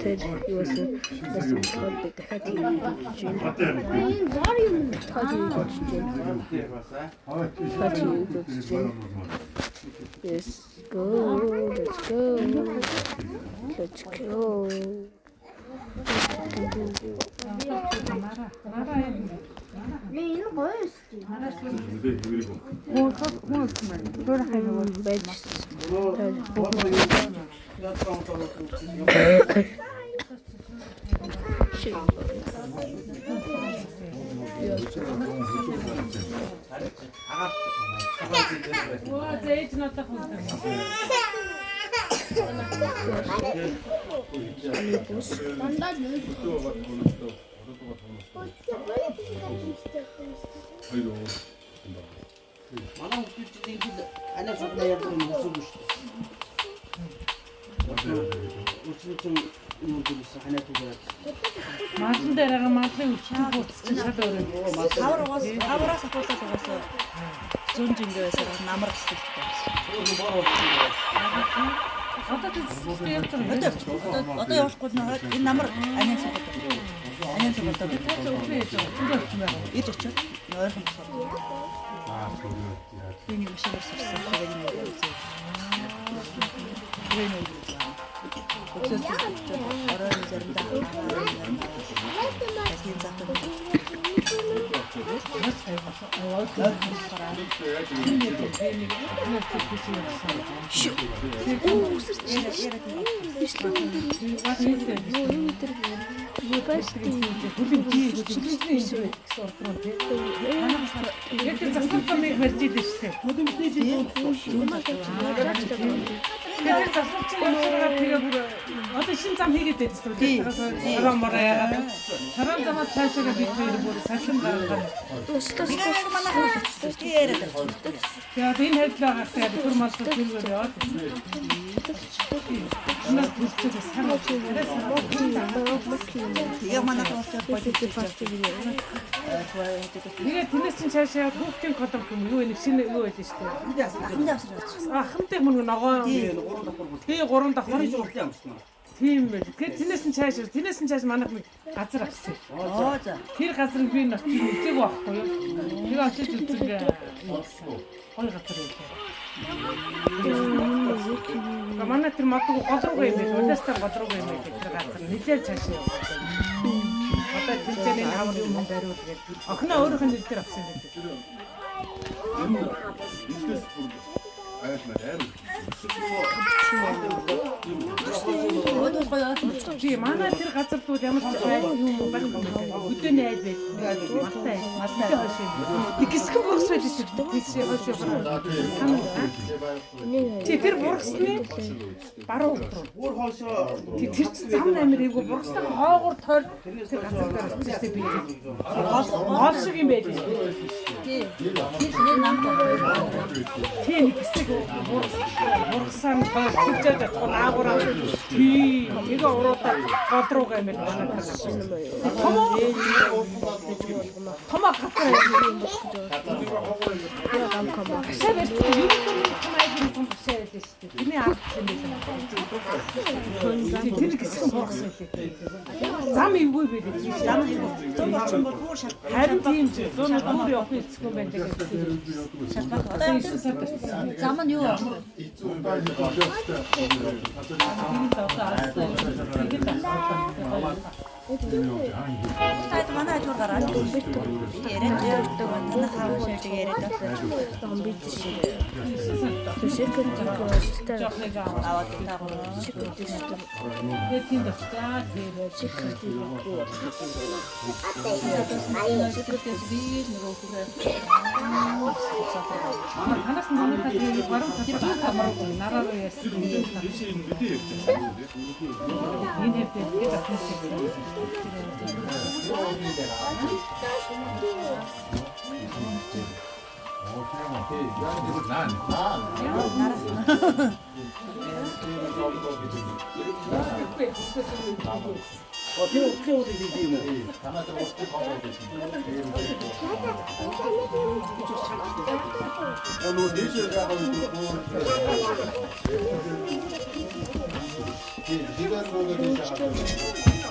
Тэр юусэн дахиад хийж байна. Let's go, let's go, let's go. Манай хүүхдүүд ингэж анаа шудлаа яадаг юм үзээгүй шүү дээ. Өчигдөр чинь юм үзсэн ханаа түгээд. Мадлан дээр байгаа мадлын өвчтөн хуудас чинь шал өөр юм. Хавраас ахуулаад угаасаа зүүн жингээ байсаар намар гэсэлтэй. Одоо тэсэлтэй явж байгаа. Одоо явуулахгүй нөө энэ намар анийн суугаад. Анийн суугаад. Тэр өглөө яаж байгаа. Өглөө орсон байгаа. Ир очоод ойрхон болохоор. Би нэг машинаар сурсан. Тэгээд нэг үзээ. Тэгээд нэг өглөө очоод оройн заримдаа тийм затаа. Тэр засвар чинь явсараа тэгээ бүр одоо шин зам хийгээд байсан шүү дээ. Саран мороо яагаад саран замаас цаашаа бид хоёр бүр салхин гаргаад. Тэгээд энэ хэвлээ гаргахад бүр малсуу тэргээр яваад байсан. Наад бүлцээ сар Тэгээ манай хуульчаар болчих. Тэгээ тэрнээс чинь цаашаа хүүхдийн колон юм юу нэг шинэ юу байлээ шүү дээ. Ахмад авсраач. Ахмадыг мөн ногоон. Тий 3 давхар. Уртын амжсан. Тийм байл. Тэгэхээр тэрнээс нь цааш тэрнээс нь цааш манайх нэг газар авсан. Оо за. Тэр газрыг би н очиж үзээгүй байхгүй юу? Тэгээ очиж үзэнгээ. Гоё газар байлаа. Манай тэр модгүй гол руугаа юм байл. Улаастаа гол руугаа юм байл тэр газар. Нилээн цааш яваа. Одоо тэр чинь энэ хавар юм бариул гээд охиноо өөрийнх нь нэр дээр авсан юм байл. Энэ бизнес бүр айл. Тий, манай тэр газар дууд ямар ч айл юм байхгүй. Өдөөний айл байл. Малтай айл. Малтай хойш юм. Нэг хэсэг бургас байл шүү дээ. Тийш хойш явах. Тий, тэр бургасны баруун урт руу. Бүр хойшоо. Тий, тэр чинь зам амир эйгүү бургасны хоогоор тойр тэр газар дээр очсон шүү дээ би. Гол шиг юм байл шүү. Тий. Тэр нам. Тий, нэг хэсэг бургасаа нь тойр чижээд очих наагураа. Тий, тэгээ уруудаа гол руугаа юм байна манай тэр газар. Томоо газар юм. Гашаа барьсан. Ерөнхийдөө том айлын том гашаа байлаа шүү дээ. Тэрний ард юм байлаа. Тэр хэсэг бургас байлаа. Зам эвгүй байлаа. Зам эвгүй. 100 орчим бол бүр шал. Харин тийм ч 100 бүр явах хэцүү юм байна гэдэг. Шалбах. Одоо 9 сард очсон. Зам нь юу вэ? Таад манай хажуугаар гараад яриад явдаг. Танай хаан шиг яриад байсан. Аваад таагаар. Тэгээд тийм очсон. Би нөгөө хүрээ. Танаас нь манайхаа тэгээд баруун талд хамраагүй нараа руу яасан. Энэ хэвдээ тэгээд авсан. Тэр уртлын уулыг хийдэг юм уу? Танаа тэр уртлын хоол байсан. Нөгөө дээшээ яагаад вэ? Тийм, дээшээ дээшээ.